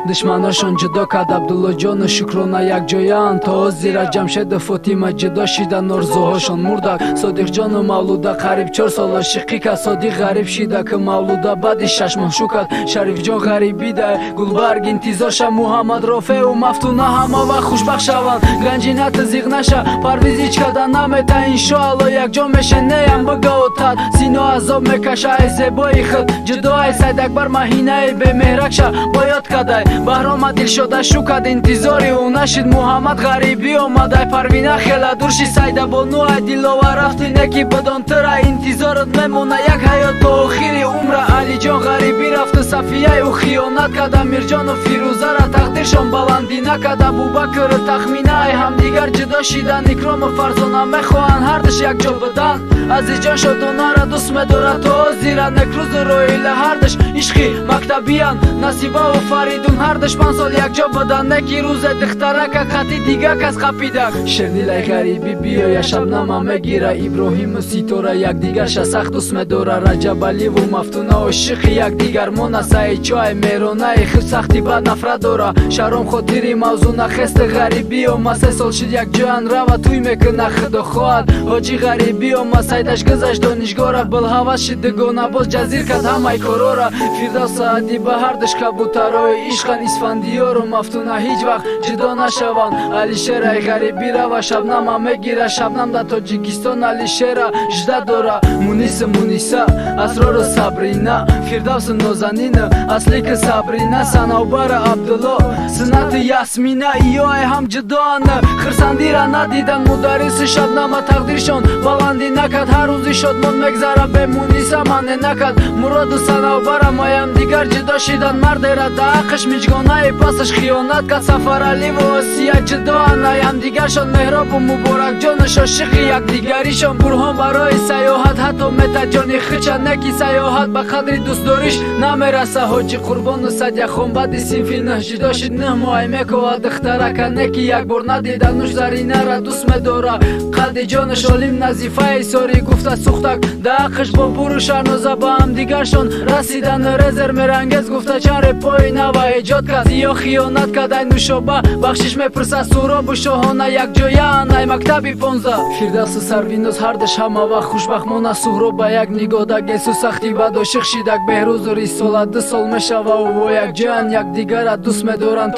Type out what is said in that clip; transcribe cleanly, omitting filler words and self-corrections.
Душманошон ҷудо кард. Абдуллоҷону Шукрона якҷояанд то ҳозира. Ҷамшеду Фотима ҷудо шидан, орзуҳошон мурдак. Содиқҷону Мавлуда қариб 4 сол ошиқӣ кард. Содиқ ғариб шида, ки Мавлуда баъди 6 моҳ шу кард. Шарифҷон ғарибида, Гулбарг интизорша. Муҳаммад Рофеу Мафтуна ҳама вақт хушбахт шаванд. Ганҷинати зиқ наша, Парвиз ҳеҷ када намета. Иншоалло, якҷо мешенеям бигаотад. Сино азоб мекаша ай зебои худ ҷудо ай Сайдакбар. Маҳинаи бемеҳракша бо ёд кадай. Баҳрома Дилшода шу кад, интизори ӯ нашид. Муҳаммад ғарибӣ омадай, Парвина хела дурши. Сайдабону ай Дилова рафти, неки бидон, тира интизорат мемона як ҳаёт, то охири умра. Алиҷон ғарибӣ рафту Сафияй ӯ хиёнат кард. Амирҷону Фирӯзара тақдиршон баландӣ накард. Абубакру Тахмина ай ҳамдигар ҷудо шидан. Икрому Фарзона мехоҳанд ҳардуш якҷо будан. Азизҷон Шодонара дӯст медорад то ҳозира. Некрӯзу Роила ҳардуш ишқи мактабиянд. Насибаву Фаридун ҳардуш 5 сол якҷо буданд, неки рӯзе духтарака қати дига кас қапидак. Шердилай ғарибӣ биёя, Шабнама мегира. Иброҳиму Ситора якдигарша сахт дӯст медора. Раҷабаливу Мафтуна ошиқи якдигар мона. Саидчоай меронаи худ сахти бад нафрат дора. Шаром хотири мавзуна хести ғарибӣ ома. 3 сол шуд якҷоян, рава тӯй мекуна, худо хоҳад. Ҳоҷи ғарибӣ ома, Сайдаш гузашт донишгоҳра, булҳавас шид дугона, боз ҷазир кард ҳамаи корора. Фирдавс, Саъдӣ ба ҳардуш кабутарои ишқан. Исфандиёру Мафтуна ҳеҷ вақт ҷудо нашаванд. Алишерай ғарибӣ рава, Шабнама мегира. Шабнам дар Тоҷикистон Алишера жда дора. Мунису Муниса, Асрору Сабрина, Фирдавсу Нозанина, Аслику Сабрина, Санавбара Абдулло, Сунату Ясмина иёай ҳам ҷудоанд, хирсандира надидан. Мударрису Шабнама тақдиршон баландӣ накард. Ҳар рӯзи шодмон мегзара, бе Муниса мане накард. Муроду Санавбара маям дигар ҷудо шидан. Мардера даақш миҷгонаи пасаш хиёнат кард. Сафараливу Осия ҷудоанд ҳамдигаршон. Меҳробу Муборакҷону шошиқи якдигаришон. Бурҳон барои саёҳат ҳатто метаҷони хича, неки саёҳат ба қадри дӯстдориш намераса. Ҳоҷи Қурбону Садяхон баъди синфи нӯҳ ҷудо шид. 9 моҳ мекова духтарака, неки якбор надида. Нуш Заринара дӯст медора қадди ҷону шолим. Назифаи сори гуфта сухтак даақш. Бобуру Шаҳноза ба ҳамдигаршон расидан. Резер мерангез гуфта чанд репои нава эҷод кард. Зиё хиёнат кард, ай Нушоба бахшиш мепурсад. Суробу Шоҳона якҷояанд ай мактаби 15. Фирдавсу Сарвиноз ҳардуш ҳама вақт хушбахт мона. Суҳроб ба як нигоҳ да гесу сахти бад ошиқ шидак. Беҳрӯзу Рисола 2 сол мешава во якҷоянд, якдигара дӯст медоранд.